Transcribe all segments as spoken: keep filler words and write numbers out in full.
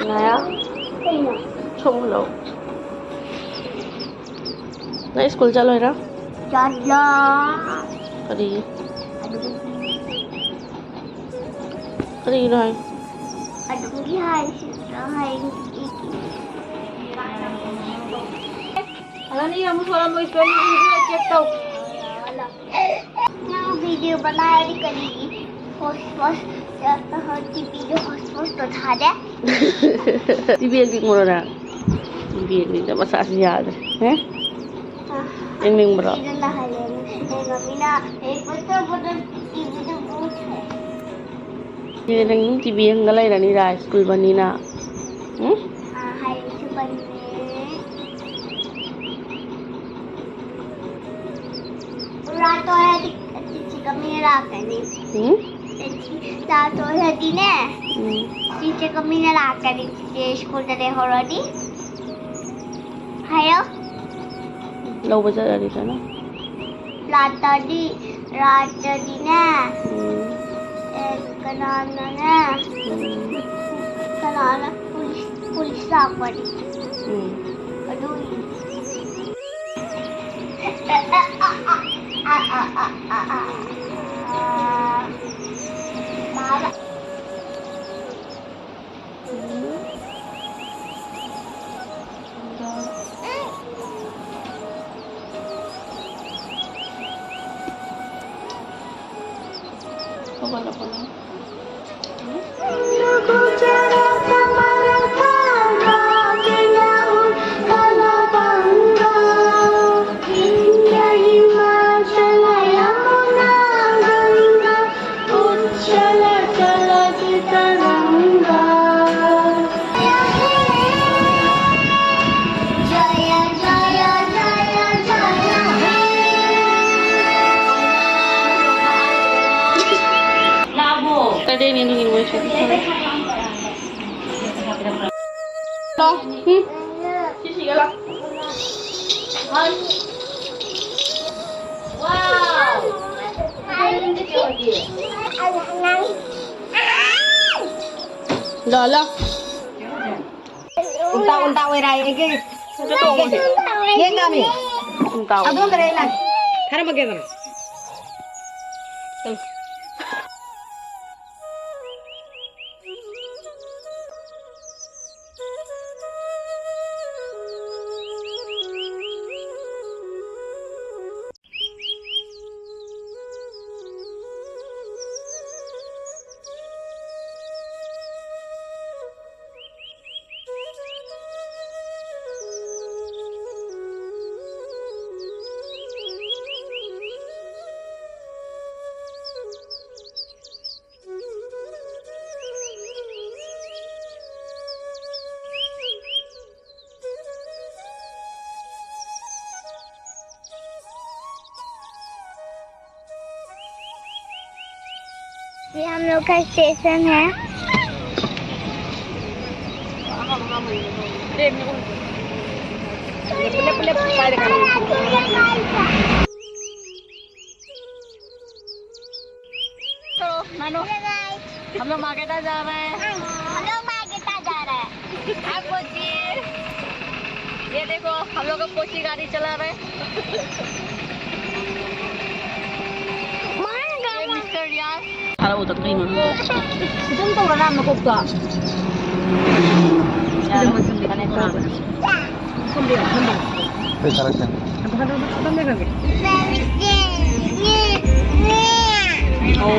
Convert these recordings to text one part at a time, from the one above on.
ꯉꯥꯏꯌꯣ꯫ ꯀꯩꯅꯣ? ꯁꯣꯝ ꯂꯥꯎ꯫ ꯅꯪ ꯁ꯭ꯀꯨꯜ ꯆꯠꯂꯣꯏꯔꯥ? ꯆꯠꯂꯣ꯫ ꯀꯔꯤꯒꯤ? ꯑꯗꯨꯒꯤ꯫ ꯀꯔꯤꯒꯤꯅꯣ ꯍꯥꯏ? ꯑꯗꯨꯒꯤ ꯍꯥꯏꯁꯤꯔꯥ ꯍꯥꯏ꯫ ꯑꯗꯨꯅ ꯌꯥꯝ ꯁꯣꯔꯝꯃꯣꯏ, ꯁꯣꯔꯝꯃꯣꯏ, ꯆꯦꯛ ꯇꯧ꯫ ꯅꯪ ꯚꯤꯗꯤꯑꯣ ꯕꯅꯥꯔꯗꯤ ꯀꯔꯤꯒꯤ ꯍꯣꯁ ꯄꯣꯁ, ꯇꯤꯚꯤꯗ ꯍꯣꯁ ꯄꯣꯁꯇꯣ ꯊꯥꯗꯦ? ꯇꯤꯚꯤ ꯌꯦꯡꯅꯤꯡꯕ꯭ꯔꯣ ꯅꯪ? ꯇꯤꯚꯤ ꯌꯦꯡꯅꯤꯡꯗꯕ ꯃꯁꯥꯁꯤ ꯌꯥꯗ꯭ꯔꯦ꯫ ꯍꯦ? ꯑ, ꯌꯦꯡꯅꯤꯡꯕ꯭ꯔꯣ? ꯇꯤꯚꯤꯗ ꯅꯥꯍꯜꯂꯦ꯫ ꯑꯩ ꯃꯃꯤꯅ ꯑꯩ ꯄꯣꯁꯇꯣ ꯄꯣꯁꯇꯣ ꯇꯤꯚꯤꯗ ꯎꯠꯈ꯭ꯔꯦ꯫ ꯅꯪ ꯇꯤꯚꯤ ꯌꯦꯡꯉ ꯂꯩꯔꯅꯤꯗ, ꯁ꯭ꯀꯨꯜ ꯕꯟꯅꯤꯅ꯫ ꯎꯝ? ꯑ, ꯍꯌꯦꯡꯁꯨ ꯕꯟꯅꯦ꯫ ꯆꯥꯛ ꯇꯣꯛꯑꯗꯤ ꯆꯤꯆꯦ ꯀꯃꯤꯅ ꯂꯥꯛꯀꯅꯤ꯫ ꯎꯝ? ꯆꯥꯛ ꯇꯣꯛꯑꯗꯤꯅꯦ, ꯎꯝ꯫ ꯆꯤꯆꯦ ꯀꯃꯤꯅ ꯂꯥꯛꯀꯅꯤ꯫ ꯆꯤꯆꯦ ꯁ꯭ꯀꯨꯜꯗ ꯂꯩꯍꯧꯔꯅꯤ꯫ ꯍꯥꯏꯌꯣ꯫ ꯂꯧꯕ ꯆꯠꯂꯅꯤꯗꯅ꯫ ꯂꯥꯛꯇ꯭ꯔꯗꯤ, ꯂꯥꯛꯇ꯭ꯔꯗꯤꯅꯦ꯫ ꯎꯝ꯫ ꯑꯦ, ꯀꯅꯥꯅꯅꯦ? ꯎꯝ꯫ ꯀꯅꯥꯅ ꯄꯨꯂꯤꯁ, ꯄꯨꯂꯤꯁ ꯂꯥꯛꯄꯅꯤ꯫ ꯎꯝ꯫ ꯑꯗꯨꯒꯤ꯫ ꯍꯧꯒꯠꯂꯕꯣ ꯅꯪ? ꯀꯗꯥꯏꯅꯦ ꯅꯪꯒꯤ ꯃꯣꯏꯁꯦ? ꯂꯥꯎ꯫ ꯍꯨꯝ꯫ ꯁꯤꯁꯤꯒ ꯂꯥꯎ꯫ ꯂꯥꯎ, ꯂꯥꯎ꯫ ꯎꯜꯇꯥ, ꯎꯜꯇꯥ ꯑꯣꯏꯔꯥꯏ, ꯑꯩꯒꯤ꯫ ꯌꯦꯡꯗꯥꯃꯤ꯫ ꯎꯜꯇꯥ ꯑꯣꯏ꯫ ꯑꯗꯣꯝꯗꯔ ꯑꯩꯅ꯫ ꯊꯥꯔꯝꯃꯒꯦ ꯑꯗꯨꯝ꯫ ये हम लोग का स्टेशन है। तो मानो, हम लोग मार्केटा जा रहे हैं। हम लोग मार्केटा जा रहे हैं। आप पहुंचिए। ये देखो, हम लोग का कोची गाड़ी चला रहे हैं। ये मिस्टर रियाज। ꯈꯔ ꯎꯗꯛꯇ꯭ꯔꯤꯅꯣ? ꯈꯤꯇꯪ ꯇꯧꯔ ꯂꯥꯝꯅ ꯀꯣꯛꯇꯣ꯫ ꯌꯥꯔꯦ꯫ ꯁꯣꯝꯗ ꯌꯦꯡꯉꯣ, ꯁꯣꯝꯗ ꯌꯦꯡꯉꯣ꯫ ꯑꯩ ꯊꯥꯔꯛꯀꯦ꯫ ꯑꯗꯨ ꯍꯟꯗꯛ ꯑꯗꯨꯝ ꯂꯩꯔꯝꯒꯦ꯫ ꯑꯣ꯫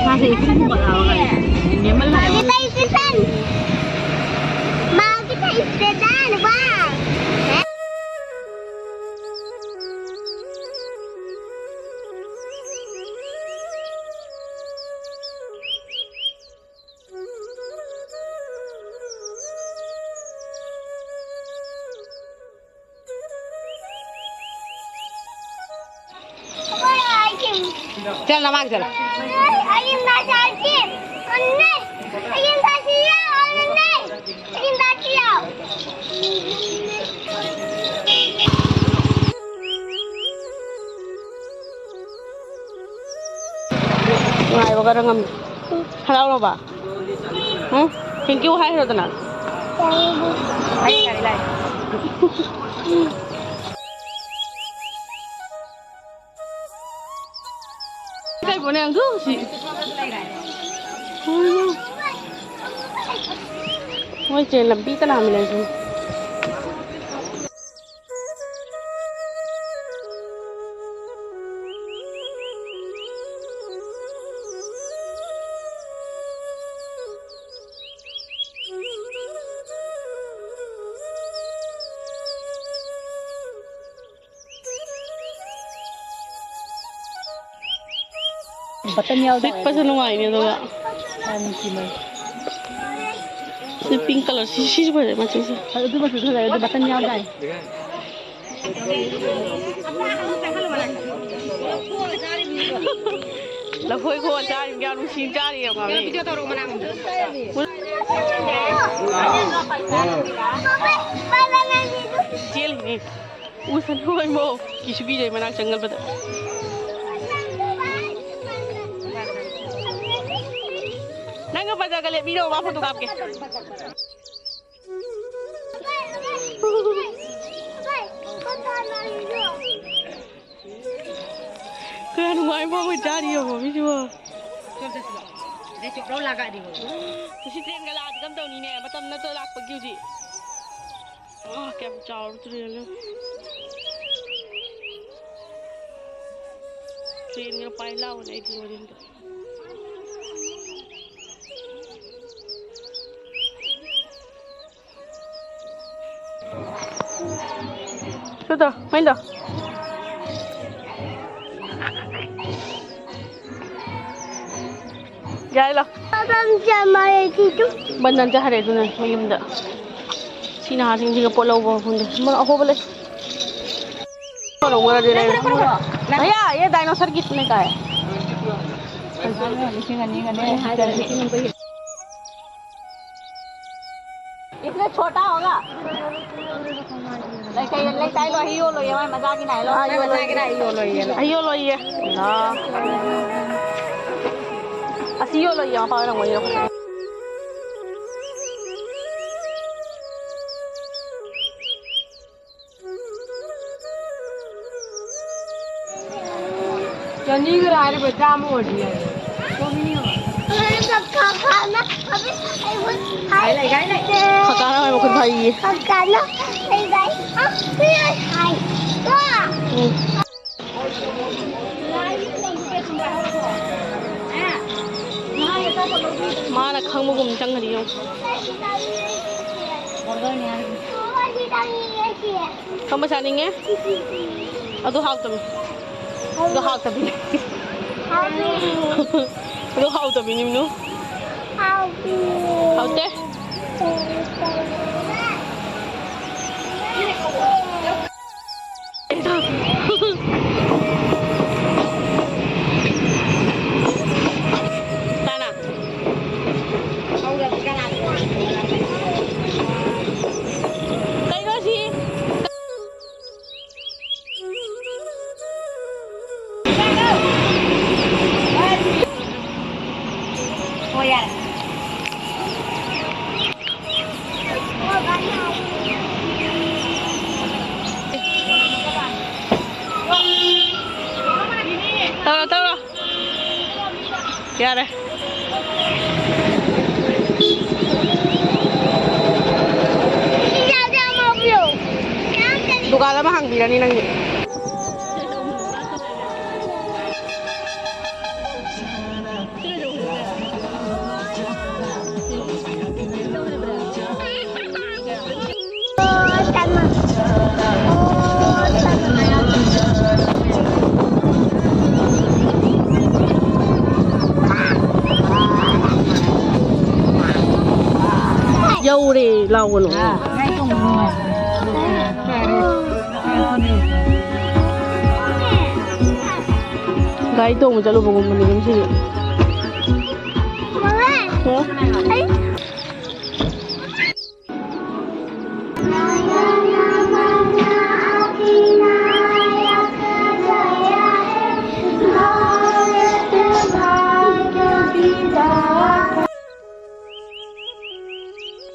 ꯃꯥꯁꯦ ꯏꯁꯤꯡ ꯊꯨꯝꯕ ꯂꯥꯎꯔꯒ ꯅꯦꯝꯃꯜꯂꯦ꯫ ꯃꯥꯒꯤ ꯇꯩꯁꯤꯁꯟ꯫ ꯃꯥꯒꯤ ꯇꯩꯁꯤꯁꯟ꯫ ꯋꯥ꯫ चल, नमा के चला। ꯅꯨꯡꯉꯥꯏꯕꯒꯔ ꯉꯝ-, ꯍꯔꯥꯎꯔꯕ? ꯎꯝ? Thank you ꯍꯥꯏꯈ꯭ꯔꯣꯗꯅ꯫ ꯑꯩ ꯒꯥꯔꯤ ꯂꯥꯛꯑꯦ꯫ ꯀꯩꯕꯨꯅꯦ ꯑꯗꯨ ꯁꯤ꯫ ꯃꯣꯏ ꯆꯦ ꯂꯝꯕꯤ ꯀꯅꯥ ꯂꯩꯒꯦ? ꯕꯇꯟ ꯌꯥꯎꯗꯥꯏ? ꯂꯤꯠꯄꯁꯨ ꯅꯨꯡꯉꯥꯏꯅꯤ ꯑꯗꯨꯒ꯫ ꯌꯥꯝ ꯅꯨꯡꯁꯤꯅꯦ꯫ ꯁꯤ pink colour ꯁꯤ, ꯁꯤꯁꯨ ꯐꯖꯩ ꯃꯆꯨꯁꯦ꯫ ꯑꯗꯨ ꯃꯆꯨ ꯐꯖꯩ, ꯑꯗꯨ ꯕꯇꯟ ꯌꯥꯎꯗꯥꯏ? ꯂꯐꯣꯏ ꯈꯣꯛꯑ ꯆꯥꯔꯤꯕ ꯌꯥꯝ ꯅꯨꯡꯁꯤ ꯆꯥꯔꯤ ꯌꯦꯡꯉꯣ ꯃꯤ꯫ ꯆꯦꯜꯂꯤꯅꯤ꯫ ꯎꯁꯟ ꯍꯣꯏ ꯃꯣ ꯀꯤꯁꯨ ꯀꯤꯖꯩ ꯃꯅꯥꯛ ꯆꯪꯒꯟꯕꯗ꯫ ꯅꯪꯒ ꯕꯖꯥꯔꯒ ꯂꯦꯞꯃꯤꯟꯅꯧ, ꯃꯥ ꯐꯣꯇꯣ ꯀꯥꯞꯀꯦ꯫ ꯀꯌꯥ ꯅꯨꯡꯉꯥꯏꯕ ꯑꯣꯏ ꯆꯥꯔꯤ ꯌꯦꯡꯉꯣ ꯃꯤꯁꯤꯕꯣ꯫ ꯉꯁꯤ train ꯒ ꯂꯥꯛꯑꯗꯤ ꯀꯝꯗꯧꯅꯤꯅꯦ? ꯃꯇꯝ ꯅꯠꯇ꯭ꯔ ꯂꯥꯛꯄꯒꯤ ꯍꯧꯖꯤꯛ꯫ ꯑꯥ, ꯀꯌꯥꯝ ꯆꯥꯎꯔ train ꯅꯣ꯫ Train ꯒ ꯄꯥꯏ ꯂꯥꯎꯕꯅꯦ ꯑꯩꯗꯤ ꯂꯣꯏꯔꯦ ꯍꯟꯗꯛ꯫ ꯁꯨꯗꯣ, ꯃꯩꯗꯣ꯫ ꯌꯥꯔꯦ ꯂꯥꯎ꯫ ꯕꯟꯗꯟ ꯆꯥꯃꯔꯦ ꯁꯤꯁꯨ꯫ ꯕꯟꯗꯟ ꯆꯠꯈ꯭ꯔꯦ ꯑꯗꯨꯅ ꯃꯌꯨꯝꯗ꯫ ꯁꯤ ꯅꯍꯥꯁꯤꯡꯁꯤꯒ ꯄꯣꯠ ꯂꯧꯕ ꯈꯪꯗꯦ꯫ ꯃꯣꯏ ꯑꯍꯣꯕ ꯂꯩ꯫ ꯂꯩꯔꯦ꯫ ꯂꯩꯔꯦ꯫ ꯚꯩꯌꯥ, ꯌꯦ dinosaur ꯀꯤꯁꯅꯦ ꯀꯥꯏ? ꯂꯤꯁꯤꯡ ꯑꯅꯤꯒꯅꯦ꯫ इसमें छोटा होगा। ꯂꯩꯀꯥꯏ, ꯂꯩꯀꯥꯏ ꯂꯣ, ꯑꯩ ꯌꯣꯜꯂꯣꯏꯌꯦ, ꯃꯥꯏ ꯃꯆꯥꯒꯤꯅꯦ ꯍꯥꯏ ꯂꯣ꯫ ꯑꯥ, ꯌꯣꯜꯂꯣꯏꯌꯦ꯫ ꯑꯩ ꯌꯣꯜꯂꯣꯏꯌꯦ꯫ ꯑꯥ꯫ ꯑꯁꯤ ꯌꯣꯜꯂꯣꯏꯌꯦ, ꯃꯄꯥ ꯑꯣꯏꯅ ꯉꯣꯏꯔꯣ꯫ ꯏꯒ ꯍꯥꯏꯔꯤꯕ ꯆꯥꯝꯃ ꯑꯣꯏꯔꯗꯤ ꯌꯥꯏ꯫ ꯀꯀꯥꯅ ꯃꯥꯏ ꯃꯈꯨꯠ ꯐꯩꯌꯦ꯫ ꯀꯀꯥꯅ ꯂꯩ ꯍꯥꯏ꯫ ꯎꯝ꯫ ꯃꯥꯅ ꯈꯪꯕꯒꯨꯝ ꯆꯪꯒꯅꯤ ꯌꯦꯡꯉꯨ꯫ ꯈꯪꯕ ꯆꯥꯅꯤꯡꯉꯦ? ꯑꯗꯨ ꯍꯥꯎꯇꯕꯅꯤ꯫ ꯑꯗꯨ ꯍꯥꯎꯇꯕꯅꯤ꯫ ꯑꯗꯨ ꯍꯥꯎꯇꯕꯤꯅꯤ, ꯃꯤꯅꯨ꯫ ꯍꯥꯎꯇꯦ꯫ ꯀꯅꯥ? ꯀꯩꯅꯣ ꯁꯤ? ꯍꯣꯏ, ꯌꯥꯔꯦ꯫ ꯇꯧꯔꯣ, ꯇꯧꯔꯣ꯫ ꯌꯥꯔꯦ꯫ ꯗꯨꯀꯥꯟ ꯑꯃ ꯍꯥꯡꯕꯤꯔꯅꯤ ꯅꯪꯒꯤ꯫ ꯌꯧꯔꯦ, ꯂꯥꯎꯒꯅꯨ꯫ ꯒꯥꯔꯤ ꯇꯣꯡꯕ ꯆꯠꯂꯨꯕꯒꯨꯝꯕꯅꯤ ꯑꯗꯨꯝ ꯁꯤꯁꯨ꯫ ꯃꯃꯥ, ꯍꯣ? ꯑꯩ